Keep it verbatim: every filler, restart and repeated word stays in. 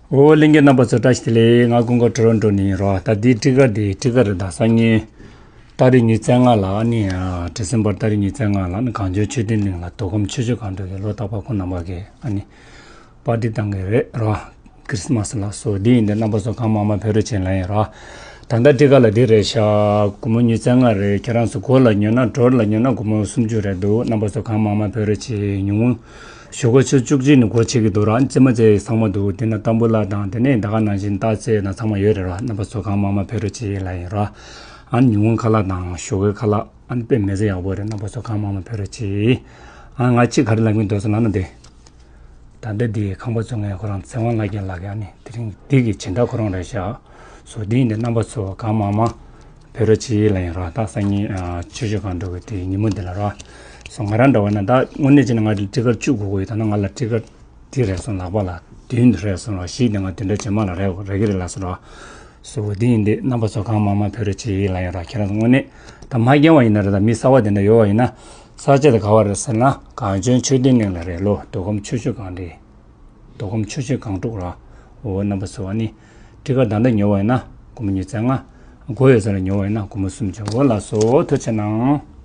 ཨོ་ལྷན་རྒྱས་རྣམ་པ་ཚོ་བཀྲ་ཤིས་བདེ་ལེགས། ང་ཀུན་དགའ་ཊོ་རོན་ཊོ་ནས་ཡིན་རོ། ད་འདི་ཊི་ཀཊ་འདི་ཊི་ཀཊ་རེད། ད་སང་ཉིན་ཏ་རིག་ཉི་ཤུ་རྩ་ལྔ་ལ་ཨ་ནི་ཌི་སེམ་བར་ཏ་རིག་ཉི་ཤུ་རྩ་ལྔ་ལ་ཨ་ནི་གངས་ལྗོངས་ཆོས་ལྡན་གླིང་ལ་མདོ་ཁམས་ཆུ་བཞི་སྒང་དྲུག་གི་ལོ་རྟག་པར་ཁོང་རྣམ་པ་གིས་ཨ་ནི་པར་ཊི་བཏང་གི་རེད་རོ། ཁྲིས་མས་ལ་སོགས། འདི་ཡིན་དེ་རྣམ་པ་ཚོ་གང་མང་མང་ཕེབས་རོགས་བྱེད་ལབ་ཡིན་རོ། ད་ལྟ་ཊི་ཀཊ་ལ་འདི་རེད་ཤག་སྒོར་མོ་ཉི་ཤུ་རྩ་ལྔ་རེད། ཁྱེད་རང་ཚོ་སྒོ་ལ་ཉོ་ན་ཌོར་ལ་ཉོ་ན་སྒོར་མོ་སུམ་ཅུ་རེད་འདུག་རྣམ་པ་ཚོ་གང་མང་མང་ཕེབས་རོགས་བྱེད། ཉིན་གུང་ཞོགས་ཀ་ཆུ་བཅུ་གཅིག་ནས་སྒོ་ཕྱེ་གི་འདུག་ར། རྩེད་མོ་རྩེ་ཚང་མ་འདུག་དེ་ན་ཏམ་བུ་ལ་དང་དེ་ནས་ད་ག་ནང་བཞིན་རྟགས་རྩེད་དང་ཚང་མ་ཡོད་རེད་ར། རྣམ་པ་ཚོ་གང་མང་མང་ཕེབས་རོགས་བྱེད་ལབ་ཡིན་ར། ཨ་ནི་ཉིན་གུང་ཁ་ལག་དང་ཞོགས་ཀའི་ཁ་ལག་ཨ་ནི་དཔེ་མི་སྲིད་ཡག་པོ་རེད། རྣམ་པ་ཚོ་གང་མང་མང་ཕེབས་རོགས་བྱེད། ཨ་ང་གཅིག་ག་རེ་ལབ་གིན་འདུག་ཟེར་ལབ་ན་དེ། ད་ལྟ་འདི་ཁང་པ་བཙུགས་མཁན་ཁོ་རང་ཚེ་དབང་ལྷ་རྒྱལ་ལགས་ཀྱིས་ཨ་ནི་དེ་རིང་འདི་གི་སྦྱིན་བདག་ཁོ་རང་རེད་ཤག་སོ་འདི་ཡིན་དེ་རྣམ་པ་ཚོ་གང་མང་མང་ཕེབས་རོགས་བྱེད་ལབ་ཡིན་ར། ད་སང་ཉིན་ཨ་ཆུ་བཞི་སྒང་དྲུག་གི་དེ་ཉིན་མོ་འདི་ལ་ར། སོ་ང་རང་འདྲ་བ་ན་ད་དངོས་གནས་བྱས་ན་ང་ཊི་ཀཊ་བཅུ་དགོས་ཀྱི་ཡོད། ད་ནི་ང་ལ་ཊི་ཀཊ་འདི་རེད་སོང་། ལག་པ་ལ་བདུན་རེད་སོང་ར། བཞི་དེ་ང་དེ་འདྲ་རྗེས་མ་ལ་རག་རག་གི་རེད་ལབ་སོང་ར། སོ་འདི་ཡིན་དེ་རྣམ་པ་ཚོ་གང་མང་མང་ཕེབས་རོགས་བྱེད་ལབ་ཡིན་ར། ཁྱེད་རང་ཚོ་དངོས་གནས་ད་མ་རྒན་པ་ཡིན་ན་རེད། ད་མི་གསར་པ་དེ་འདྲ་ཡོད་པ་ཡིན་ན། ས་ཆ་དེ་ག་བ་རེད་ཟེར་ན་གངས་ལྗོངས་ཆོས་ལྡན་གླིང་ལ་རེད། ལོ་མདོ་ཁམས་ཆུ་བཞི་སྒང་དྲུག་མདོ་ཁམས་ཆུ་བཞི་སྒང་དྲུག་ར། འོ་རྣམ་པ་ཚོ་ཨ་ནི་ཊི་ཀཊ་ད་ལྟ་ཉོ་བ་ཡིན་ན་སྒོར་མོ་ཉི་ཤུ་རྩ་ལྔ། སྒོ་ཡོད་ས་ལ་ཉོ་བ་ཡིན་ན་སྒོར་མོ་སུམ་ཅུ། འོ་ལགས་སོ། ཐུགས་རྗེ་གནང་།